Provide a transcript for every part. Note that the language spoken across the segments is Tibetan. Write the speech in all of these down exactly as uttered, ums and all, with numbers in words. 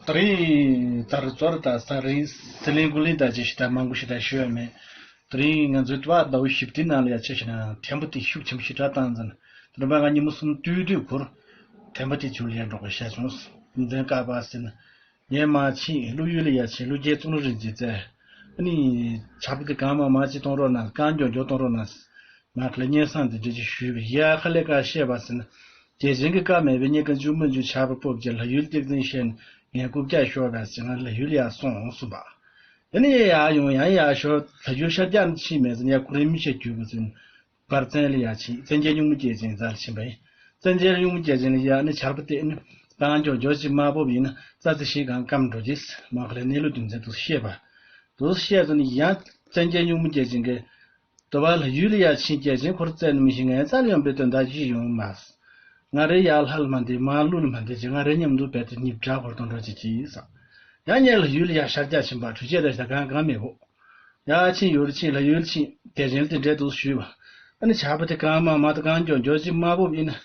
དེ་རིང་དར་ཚོར་དང་ས་རིང་སི་ལིང་གུ་ལིང་དང་ཅི་ཞིག་དང་མང་པོ་ཞིག་དང་ཞུ་ཡ་མེད། དེ་རིང་ང་ཚོའི་དུ་བ་ཟླ་བ་བཞི་བདུན་ནང་ལ་ཡ་ཆ་བཞག་ན་དྲན་པ་དེ་ཤུགས་ཆེན་པོ་ཞིག་དྲག་བཏང་ཙང་དེ་རིང་པ་ང་ཉིན་མོ་གསུམ་སྟོད་སྟོད་བོར་དྲན་པ་དེ་ཇུ་ལེ་འགྲོ་གི་ཤ་བྱུང་། འཛིན་བཀའ་པ་ཟིན། ངས་མ་ཕྱིན་ཀླུ་ཡུལ་ལ་ཡ་ཕྱིན་ཀླུ་རྒྱལ་ཙུང་ལུ་རིན་ཅི་བཙལ། ཨ་ནི་ཆར་པ་དེ་གང་མང་མང་ཅིག་གཏོང་རོགས་གནང་། གང་མགྱོགས་མགྱོགས་གཏོང་རོགས་གནང་། ང་ག་ལ་སྙན་སེང་དེ་འདྲ་ཅིག་ཞུས་པས་ཡ་ཁ་ལས་ཀ་བཤད་པ་ཟིན། རྒྱལ་ཆེན་གྱི་བཀའ་མེད་པའི་སྙན་ཁ་འཇུ་མ་འཇུ་ཆར་པ་སྤོབས་ཀྱི་ལྷ་ཡུལ་སྟེགས་འཛིན་བཤད་ནས་ངས་རྐུབ་བཀྱག་ཤོར་བས་ཟིན་ང་ལྷ་ཡུལ་ཡར་སོང་གསུངས་པ། ཡ་ནི་ཡ་ཡར་ཡོང་ཡང་ཡར་ཤོར་ལྷ་ཡུལ་ཤར་རྒྱག་ནས་ཕྱིན་མེད་ཟིན་ཡ་ཁོ་རེ་མི་ཤེས་རྒྱུ་བ་ཟིན། བར་བཙན་ལ་ཡར་ཕྱིན། བཙན་རྒྱལ་སྨྱུག་མོ་སྐྱེས་ཅན་རྩ་ལ་ཕྱིན་པ་ཡིན། བཙན་རྒྱལ་སྨྱུག་མོ་སྐྱེས་ཅན་ལ་ཡར་ནི་ཆར་པ་བལྟས་ནི་གང་མགྱོགས་མགྱོགས་ཅིག་མ་སྤོབས་ཡིན་ན་རྩ་རྩི་ཤིང་གང་སྐམ་འགྲོ་གྱིས་མ་ཁ་ལས་གནས་ལུགས་རྒྱུ་མཚན་དུ་བཤད་པ། དུ་བཤད་དུ་ནི་ཡང་བཙན་རྒྱལ་སྨྱུག་མོ་སྐྱེས་ཅན་གྱི་དུ་བ་ལྷ་ཡུལ་ལ་ཡར་ཕྱིན་སྐྱེས་ཅན་ཁོར་བཙལ་ནི་མི་ཤེས་ངའི་རྩ་ལ་ཡོང་པའི་དོན་དག་ཅི་ཡོང་མ། ང་རེ་ཡར་ལྷ་ལ་མ་འདི་མ་ཀླུ་ལ་མ་འདི་ཅི་ང་རེ་མཉམ་དུ་བས་དུ་ཉིབ་དྲག་ཁོར་གཏོང་འགྲོ་ཅི་གྱིས་ས། ཡང་ཉལ་ལྷ་ཡུལ་ལ་ཡར་ཤར་རྒྱག་ཕྱིན་པ་གྲུ་ཆད་དང་ཞིག་དང་གང་གང་མེད་བོ། ཡར་ཕྱིན་ཡུལ་ཕྱིན་ལྷ་ཡུལ་ཕྱིན་དེ་བཞིན་དེ་འདྲའི་དུ་ཞུས་པ། ཨ་ནི་བྱ་བ་དེ་གང་མང་མང་དུ་གང་མགྱོགས་མགྱོགས་ཅིག་མ་སྤོབས་ཡིན་ན།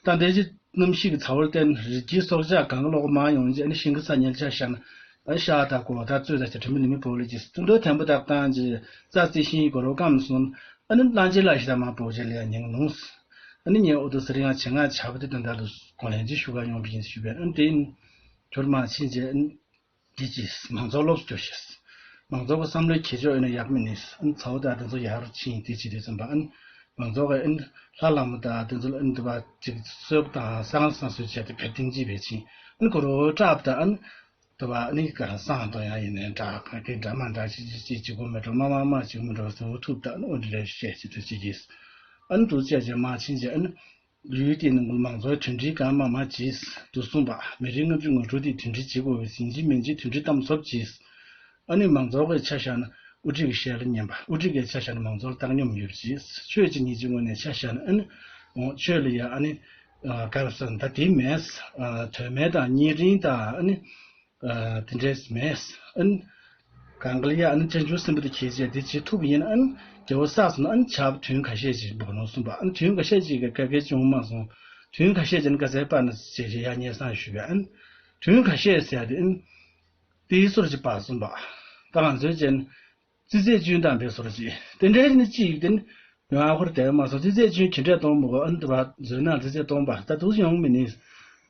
ད་འདས་ཀྱི་གནམ་གཤིས་ཀྱི་ཚ་བོར་བརྟེན་རི་སྐྱེས་སྲོག་ཆགས་གང་ལོག་མང་ཡོང་རྗེས་ཨ་ནི་ཤིང་གི་ས་ཉལ་ཆ་བཞག་ན། ཨ་ནི་ཤ་དང་གོ་དང་བཙོས་དང་ཆ་དྲི་མི་ནི་མི་བོ་ལི་ཅིས་ཏུ་འདོད་དམ་པོ་དག་བཏང་རྗེས་རྩ་རྩི་ཤིང་གོ་རོ་སྐམ་སོང་། ཨ་ནི་གླང་ཆེན་ལ་ཞིག་དང་མ་སྤོབས་རྗེས་ལ་ཡང་ཉིང་ལུང་། ཨ་ནི་ངས་ཨོ་ཏོ་ཟེར་ཡང་ཆེ་ང་བྱ་བ་དེ་དོན་དག་ལ་གོང་ལེན་ཅིག་ཞུ་ག་ཡོང་བ་ཡིན་ཞུས་པས་ཨ་ནི་དེ་ཡིན། གྱུར་མ་ཕྱིན་རྗེས་ཨ་ནི། དེ་ཅི། མང་ཚོགས་སློབ་གསོ་རྒྱོ་ཤེས། མང་ཚོགས་ཀྱི་བསམ་བློའི་ཁྱེར་ཕྱོགས་ཡིན་ན་ཡག་མིན་ནི། ཨ་ནི་ཚ་བོ་དང་དེ་ཚོ་ཡག་རུ་ཕྱིན་དེ་ཅི་དེ་ཙམ་པ་ཨ་ནི། མང་ཚོགས་ཀྱི་ཨ་ནི་ལྷ་བླ་མ་དང་དེ་ཚོ་ལ་ཨ་ནི་དུ་བ་ཅིག་གསོལ་དང་སང་སང་གསོལ་བྱས་ཏེ་བེད་ཐིང་ཅི་བེད་ཕྱིན་ཨ་ནི་ཁོ་རོ་སྐྲབ་དང་ཨ་ནི། དུ་བ་ཨ་ནི་ག་རང་སང་དོ་ཡང་ཡིན་ནའི་འདྲ་ག་གི་འདྲ་མ་འདྲ་ཅི་ཅི་ཅི་ཅི་གོ་མེད་འགྲོ་མ་མ་མ་ཅི་མི་འགྲོ་ཟེར་བོ་ཐུབ་དང་ཨ་ནི་འོ་འདི་རེ་བཤད་ཅི་དུ་ཅི་གིས། ཨ་ནི་དུ་བཅད་ཅི་མ་ཕྱིན་ཅི་ཨ་ནི། ལུས་དེ་ནང་གི་མང་ཚོགས་མཐུན་སྒྲིལ་གང་མང་མང་བྱས་འདུག་གསུངས་པ། མི་རིགས་ལྔ་བཅུ་ང་དྲུག་དེ་མཐུན་སྒྲིལ་བྱེད་དགོས་པའི་ཡིན་གཅིག་མིན་གཅིག་མཐུན་སྒྲིལ་གཏམ་ཚོབ་བྱས། ཨ་ནི་མང་ཚོགས་ཀྱི་ཆ་བཞག་ན་དབུ་ཁྲིད་ཀྱི་ཞལ་ལ་ཉན་པ། དབུ་ཁྲིད་ཀྱི་ཆ་བཞག་ན་མང་ཚོགས་ལ་བཏང་སྙོམས་ཡོད་བྱས། ཆོས་ཀྱི་ཉིན་གཅིག་ངོས་ནས་ཆ་བཞག་ན་ཨ་ནི་འོང་ཆོས་ལ་ཡ་ཨ་ནི་ག་རེ་ཟེར་ད་དེ་མེད། དོན་མེད་དང་ཉེ་རིང་དང་ཨ་ནི། ཨ་དེ་འདྲས་མེད། ཨ་ནི། གང་ག་ལ་ཡ་ཨ་ནི་བྱང་ཆུབ་སེམས་དཔའ་དེ་ཁྱེད་ཅག་དེ་བྱེད་ཐུབ་ཡིན་ཨ་ནི་རྒྱལ་པོ་བསགས་སོང་ན་ཨ་ནི་བྱ་བ་དུས་ཁ་ཤས་ཅིག་འབོག་ནོ་གསུངས་པ། ཨ་ནི་དུས་ཁ་ཤས་ཅིག་གི་ག་གེ་བྱུང་མ་སོང་། དུས་ཁ་ཤས་ཅིག་ནི་ག་ཚད་པ་ན་ཅེས་ཡ་སྙན་སེང་ཞུས་པས་ཨ་ནི། དུས་ཁ་ཤས་ཟེར་ཏེ་ཨ་ནི། དེའི་སོར་གྱི་པ་གསུངས་པ། ད་གང་ཚོད་ཅན། རྩི་རྩད་གཅུན་དང་འབད་སོར་གྱི། དེ་འདྲའི་ནི་ཅི་ཡིག་དེ་ནི། ཡོང་ཨ་ཁོར་དེ་མ་སོང་རྩི་རྩད་གཅུན་གྱི་འདྲ་གཏོང་མི་དགོས་ཨ་ནི་དུ་བ་བཟོས་ན་རྩི་རྩད་གཏོང་པ་ད་དུ་ཡོང་མི་ནི།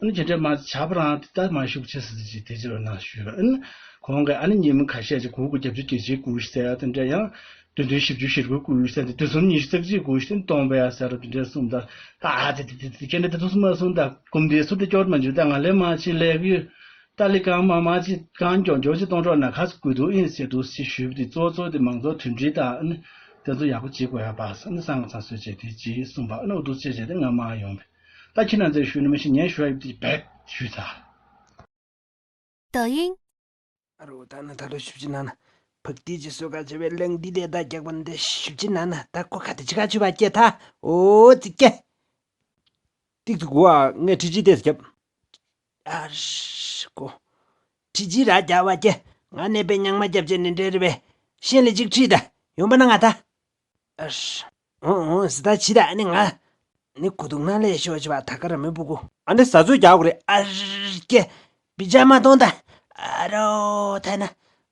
ཨ་ནི་ཇི་འདྲ་མ་བྱ་བ་རང་དེ་ལྟ་མ་ཤུགས་ཆེ་སྲིད་ཅིག་དེ་ཅི་རུ་ན་ཞུས་པ་ཨ་ནི། གོང་གི་ཨ་ནི་ཉིན་མོ་ཁ་ཤས་ཀྱི་གུ་གུ་རྒྱབ་ཆུ་སྐྱེ་ཆེ་གུ་ཤི་ཟེར་ཡ་དེ་འདྲ་ཡང་། བདུན་བདུན་བཞི་བཅུ་ཞེ་དགུ་གུ་ཤི་ཟེར་ཏེ་དུས་གསུམ་ཉི་ཤུ་རྩ་གཅིག་གུ་ཤི་སྟོང་པ་ཡ་ཟེར་ར་དེ་འདྲ་གསུངས་ད། ཨ་དེ་དེ་དེ་དེ་ཁྱེད་འདྲ་དེ་དུས་གསུམ་མ་གསུངས་ད་གོམ་དེ་སུ་དེ་སྐྱོར་མ་འཇུ་ད་ང་ལས་མ་ཕྱིན་ལས་ཡོད། ཏཱ་ལི་གང་མང་མང་ཅིག་གང་མགྱོགས་མགྱོགས་ཅིག་གཏོང་རོགས་གནང་ག་ཚོད་དགོས་འདུག་ཨིན་ཟེར་འདུག་ཅེས་ཞུས་པ་དེ་གཙོ་གཙོ་དེ་མང་ཚོགས་མཐུན་སྒྲིལ་དང་ཨ་ནི་དེ་ཚོ་ཡག་པོ་བྱེད་དགོས་ཡ་པ་ཨ་ནི་སང་ཚང་སོས་བྱས་དེ་ཅིག་གསུངས་པ་ཨ་ནི་འུ་ཐུག་ཅེས་བྱས་དེ་ང་མ་ཡོང་བས། ད་ཁྱེད་རང་ཚོས་ཞུས་ནི་མི་ཤེས་ངས་ཞུ་ཡ་ཡོད་དེ་བས་ཞུས་ཚར།抖音། ཨ་རོ་ད་ནི་ད་ལོ་ཞིབ་ཅིག་ན་ན་བག་ཏི་ཅི་སོ་ག་བྱས་པའི་གླེང་འདི་ལས་ད་རྒྱག་པ་འདི་ཞིབ་ཅིག་ན་ན་ད་ཁོ་ཁ་ཏི་ཅི་ག་ཆུ་བ་སྐྱེ་ཐ་འོ་ཙི་སྐྱེ། ཏིག་ཙི་གུ་ཨ་ངས་ཁྲི་ཅི་ཏེས་རྒྱབ། ཨ་རི་ཀོ། ཁྲི་ཅི་ར་རྒྱ་བ་ཀྱེ། ང་གནས་པའི་ཉང་མ་རྒྱབ་ཅེ་ནི་འདྲེ་རི་བས། ཤེན་ལི་ཅིག་ཁྲི་ད། ཡོང་པ་ན་ང་ད། ཨ་རི། ཨོ་ཨོ་སི་ད་ཆི་ད་ཨ་ནི་ང་། ནི་གུ་དུང་ན་ལས་ཤི་བ་ཆི་བ་ད་ག་ར་མི་སྤུ་གུ། ཨ་ནི་ཟ་ཚོད་རྒྱག་གོ་རེ། ཨ་རི་ཀྱེ། བི་ཇ་མ་གཏོང་ད། ཨ་རོ་ཐ་ན།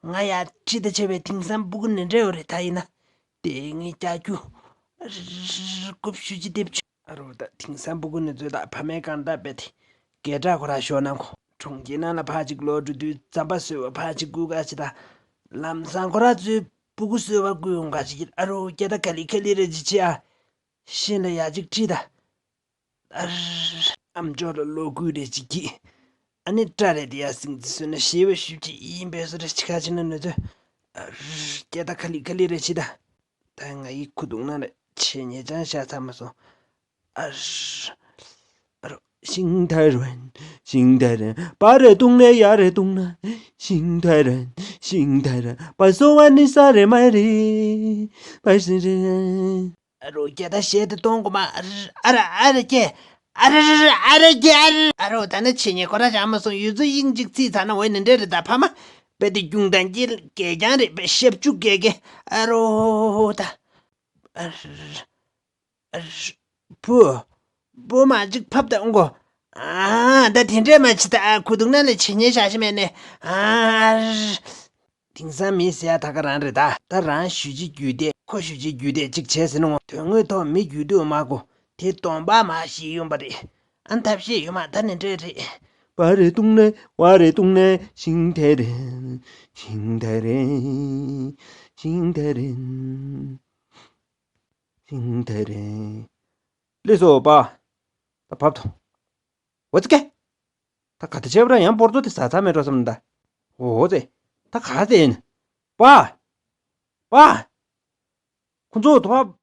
ང་ཡ་ཁྲི་ད་ཆེ་བའི་དེང་སང་སྤུ་གུ་ནི་འདྲེ་ཡོ་རེ་ད་ཡིན་ན། དེ་ངའི་ཀྱ་ཀྱུ། རྐུབ་ཤུ་ཅི་དེབ་ཆུ། ཨ་རོ་ད་དེང་སང་སྤུ་གུ་ནི་ཚོད་ད་ཕ་མའི་གང་ད་བེད་དེ། སྐད་གྲགས་ཁོ་ར་ཤོར་ན་ཁོ། གྲོང་ཁྱེར་ནང་ལ་ཕ་ཅིག་ལོ་འགྲོ་དུས་རྩམ་པ་བཟོས་བ་ཕ་ཅིག་སྐུ་ག་ཅི་ད། ལམ་སང་ཁོ་ར་ཚོས་སྤུ་གུ་བཟོས་བ་སྐུ་ཡོང་ག་ཅི་ཡིན་ཨ་རོ་སྐད་ད་ག་ལི་ག་ལི་རེ་ཅི་ཆེ་ཨ། ཤིན་ལ་ཡ་ཅིག་ཁྲིད་ད། ཨ་ར། ཨམ་ཅོག་ལ་ལོ་གུས་རེ་ཅིག་གྱིས། ཨ་ནི་སྐྲ་རེ་དེ་ཡ་སིང་ཙི་སོན་ན་ཞེ་བའི་ཞིབ་ཅིག་ཡིན་པས་སོ་རེ་ཅི་ཁ་ཅི་ན་ནུ་ཚོད། ཨ་ར། སྐད་ད་ག་ལི་ག་ལི་རེ་ཅི་ད། ད་ང་ཡི་ཁུ་དུང་ན་རེ་ཆེ་ཉེ་ཅང་ཤ་ཚ་མ་སོང་། ཨ་ར། ཨ་རོ། ཤིང་ཐ་རན། ཤིང་ཐ་རན། པ་རེ་ཏུང་ནེ་ཡ་རེ་ཏུང་ན། ཤིང་ཐ་རན། ཤིང་ཐ་རན། པ་སོ་བ་ནི་ས་རེ་མ་རེ། པ་སི་རེ། ཨ་རོ་སྐད་ད་ཞེ་དེ་གཏོང་གོ་མ། ཨ་ར་ཨ་ར་ཀྱེ། ཨ་ར་ར་ར་ཨ་ར་ཀྱེ་ཨ་ར། ཨ་རོ་ད་ནི་ཆེ་ཉེ་ཁོ་ར་ཅང་མ་སོང་ཡུལ་ཚོ་དབྱིངས་གཅིག་ཚིག་ཚ་ན་འོ་ནི་འདྲེ་རེད་ད་ཕ་མ། པེ་དེ་རྒྱུང་དང་ཀྱེ་གད་རྒྱང་རེད་པེ་ཤབ་ཅུ་གད་གད། ཨ་རོ་ད། ཨ་ར་ར་ར། ཨ་ར། བུ། བུ་མ་གཅིག་ཕབ་ད་འོང་གོ། ཨ། ད་དེ་འདྲས་མ་བྱེད། ད་ཁུ་དུག་ན་ལས་བྱེད་ཉེན་བཞག་ཤི་མེད་ནས། ཨ། དེང་སང་མི་ཟེར་ཡ་ད་ག་རང་རེད། ད་ད་རང་ཞུ་རྗེས་རྒྱུད་སྡེ་ཁོ་ཞུ་རྗེས་རྒྱུད་སྡེ་གཅིག་བྱས་ཟིན་ནོ། དོན་དངོས་ཐོག་མི་རྒྱུད་སྡེ་མ་གོ། དེ་གདོང་པ་མ་ཤེས་ཡོང་པ་རེད། ཨ། ཐབས་ཤེས་ཡོད་མ་ད་ནི་འདྲས་རེད། པ་རེ་ཏུང་ནེ་བ་རེ་ཏུང་ནེ་ཤིང་ཐེ་རེན། ཤིང་ཐེ་རེན། ཤིང་ཐེ་རེན། ཤིང་ཐེ་རེན། ལེགས་སོ་པ། ད་བབ་ཐོ། འོ་ཙི་ཀེ། ད་ག་ད་ཆེ་བ་ར་ཡང་པོར་ཏོ་དེ་ཟ་ཚ་མེད་འགྲོ་བསམ་ད། འོ་ཙི། ད་ག་ཟེ་ཡིན། པ། པ། ཁོ་ཚོ་ད་བབ།